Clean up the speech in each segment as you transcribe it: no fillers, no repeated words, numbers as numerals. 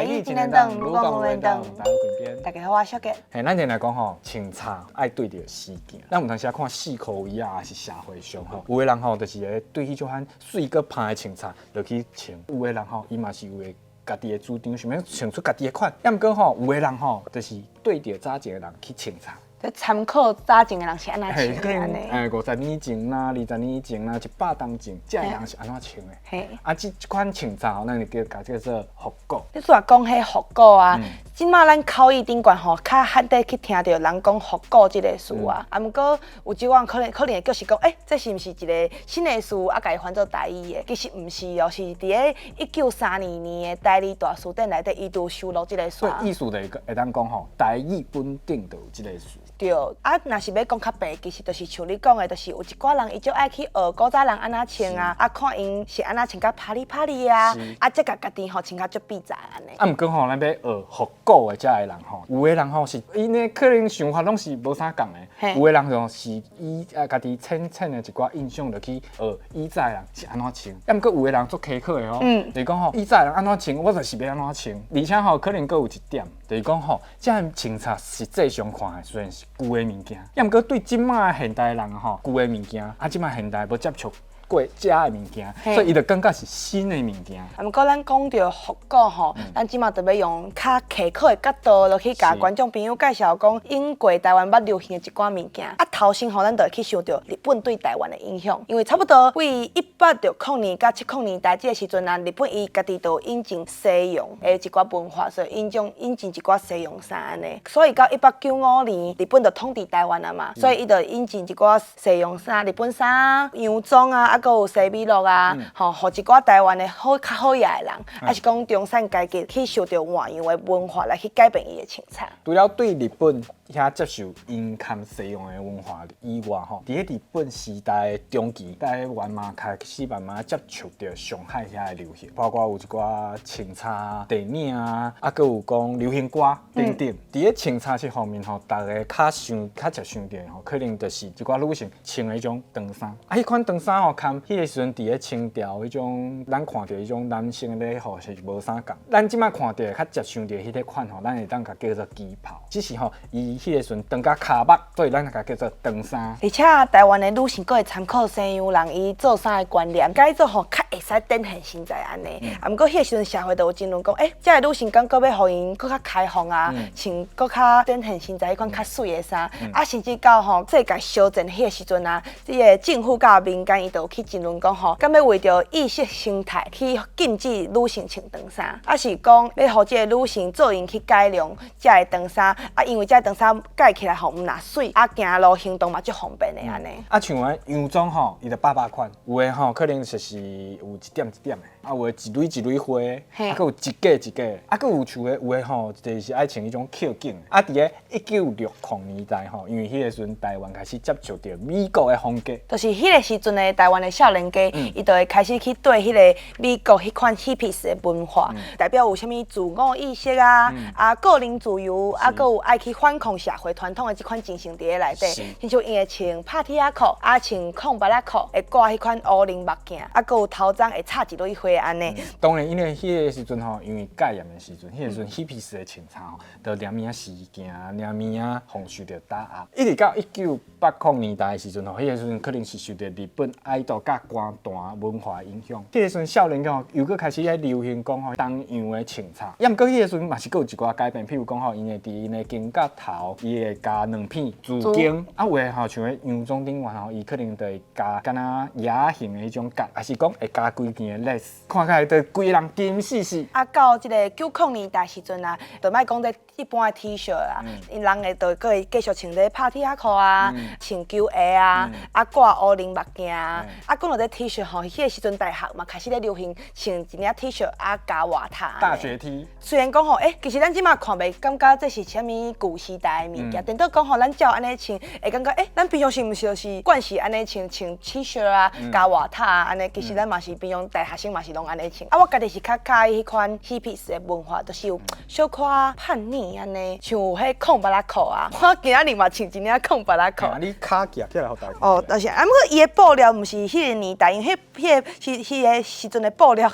台語真練長，愈講愈練長，大家滾邊。大家好，我是小杰。嘿，咱先來講吼，穿插愛對著時行。咱有當時啊看四箍圍仔，抑是社會上吼，有的人吼就是會對彼種款媠閣芳的穿插落去穿，有的人吼伊嘛是有的家己的主張，想欲穿出家己的款。抑毋過吼，有的人吼就是對著早前的人去穿插。就參考早前的人是按怎嘿，穿的按呢？50年前啦，20年前啦，100冬前，這个人是按怎穿的？啊，這款穿插吼，咱就叫共叫做復古。你拄仔講彼復古啊，這馬咱口語頂懸吼，較罕得去聽著人講復古這個詞啊。啊，毋過有一寡可能會就是講，欸，這是毋是一個新的詞啊？共伊翻做台語的？其實毋是哦，是佇咧1932年的台字大辭典內底，伊就收錄這個詞。所以意思就是會當講吼，台語本頂就有這個詞。對，啊，若是欲講較白，其實就是像你講的，就是有一寡人伊足愛去學古早人按怎穿啊，啊，看𪜶是按怎穿較啪里啪里啊，啊，才共家己吼穿較足比在按呢。啊，毋過吼，咱欲學復古的這个人吼，有的人吼是𪜶的可能想法攏是無啥仝的，有的人就是以啊家己淺淺的一寡印象就去學以早的人是按怎穿，啊，毋過有的人足苛刻的哦，就是講吼，以早的人按怎穿，我就是欲按怎穿，而且吼可能閣有一點，就是講吼，這个穿插實際上看的雖然是舊的物件，抑毋過對這馬現代人吼，舊的物件，啊，這馬現代無接觸過這的物件，所以伊就感覺是新的物件。啊，毋過咱講著復古吼，咱這馬就欲用較客觀的角度落去共觀眾朋友介紹講，經過台灣捌流行的一寡物件。啊，頭先吼，咱就會去想著日本對台灣的影響，因為差不多對1860年佮70年代這個時陣啊，日本伊家己就引進西洋的一寡文化，所以引進一寡西洋衫按呢。所以到1895年，日本就統治台灣啊嘛，所以伊就引進一寡西洋衫、日本衫、洋裝啊，啊，閣有西米露啊，吼，予一寡台灣的好較好額的人，抑是講中產階級去受著外洋的文化來去改變伊的穿插。除了對日本遐接受𪜶崁西洋的文化以外，吼，佇咧日本時代的中期，台灣嘛開始慢慢接觸著上海遐的流行，包括有一寡穿插電影啊，啊，閣有講流行歌等等。佇咧穿插這方面吼，逐家較想較常想著的吼，可能就是一寡女性穿的彼種長衫。啊，彼款長衫吼，佮彼个時陣佇咧清朝彼種，咱看著彼種男性的禮服是無啥仝。咱這馬看著較常想著彼個款吼，咱會當共叫做旗袍。只是吼，伊彼個時陣長甲跤目，所以咱共叫做長衫。而且台灣的女性閣會參考西洋人伊做衫的觀念，改做吼較會使展現身材按呢。啊，毋過彼個時陣社會就有爭論講，欸，這个女性敢閣欲予𪜶閣較開放啊，穿閣較展現身材彼款較媠的衫，啊，甚至到吼世界小戰彼個時陣啊，這个政府佮民間伊就有去爭論講吼，敢欲為著意識形態去禁止女性穿長衫，抑是講欲予這個女性做𪜶去改良這个長衫，啊，因為這個長衫蓋起來吼毋若媠，啊，行路行動嘛足方便的按呢。啊，像阮洋裝吼，伊就百百款，有的吼可能就是有一點一點的，啊，有的一蕊一蕊花，啊，閣有一格一格，啊，閣有像的有的吼，就是愛穿彼種扣頸。啊，佇咧1960年代吼，因為彼個時陣台灣開始接觸著美國的風格，就是彼個時陣的台灣的少年家，伊就會開始去對彼個美國彼款 hippies 的文化，代表有啥物自我意識啊，啊，個人自由，啊，閣有愛去反抗社會傳統的這款精神佇咧內底，親像𪜶會穿拍鐵仔褲，啊，穿空襪仔褲，會掛彼款烏龍目鏡，啊，閣有頭鬃會插一蕊花按呢。當然，因為彼個時陣吼，因為戒嚴的時陣，彼個時陣 hippies 的穿插吼，就連物仔事件，連物仔予受著打壓。一直到1980年代的時陣吼，彼個時陣可能是受著日本愛豆佮歌壇文化影響。彼個時陣少年吼，又閣開始咧流行講吼東洋的穿插。抑毋過彼個時陣嘛是閣有一寡改變，譬如講吼，𪜶會佇𪜶的肩胛頭，伊會加兩片珠肩，啊有的吼像彼洋裝頂懸吼，伊可能就會加敢若椰形的彼種角，抑是講會加規件的 lace，看起來就規个人金絲絲。啊，到這个90年代時陣啊，就莫講這一般的 T 恤啊，𪜶人會就閣會繼續穿這拍鐵仔褲啊，穿球鞋啊，啊掛烏龍目鏡啊。啊，講到這 T 恤吼，彼個時陣大學嘛開始咧流行穿一領 T 恤啊加外套。大學 T。雖然講吼，欸，其實咱這馬看袂感覺這是啥物舊時代的物件，顛倒講吼，咱照按呢穿，會感覺欸，咱平常時毋是就是慣勢按呢穿穿 T 恤啊，加外套啊，按呢，其實咱嘛是平常大學生嘛是攏按呢穿。啊，我家己是較佮意彼款 hippies 的文化，就是有小可叛逆按呢，像彼空襪仔褲啊，我今仔日嘛穿一領空襪仔褲。你跤夾起來予大家。哦，但是啊，毋過伊的布料毋是彼個年代，因為彼個是彼個時陣的布料。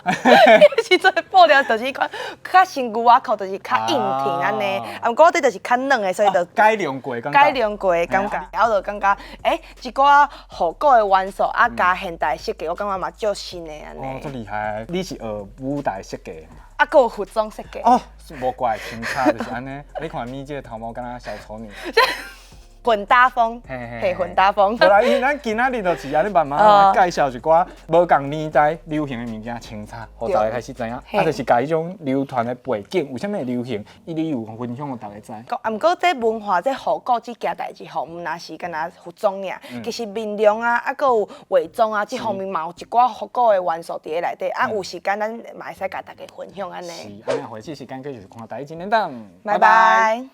彼時陣的布料就是彼款較像牛仔褲，就是較硬挺按呢。啊，毋過我這就是較軟的，所以就改良過，改良過的感覺，啊，我就感覺，欸，一寡復古的元素啊，加現代設計，我感覺嘛足新的按呢。哦，足厲害！你是學舞台設計的？啊，閣有服裝設計。哦，無怪穿插就是按呢。你看咪這個頭毛敢若小丑女。混搭風，嘿，混搭風。無啦，因為咱今仔日就是按呢慢慢來介紹一寡無仝年代流行的物件穿插，予大家開始知影。啊，就是共彼種流傳的背景，為啥物會流行，伊理由分享予大家知。啊，毋過這文化、這復古這件代誌吼，毋若是干焦服裝爾，其實面容啊，啊，閣有化妝啊，這方面嘛有一寡復古的元素佇咧內底。啊，有時間咱嘛會使共大家分享按呢。是，按呢，回去時間繼續看台語真練檔。拜拜。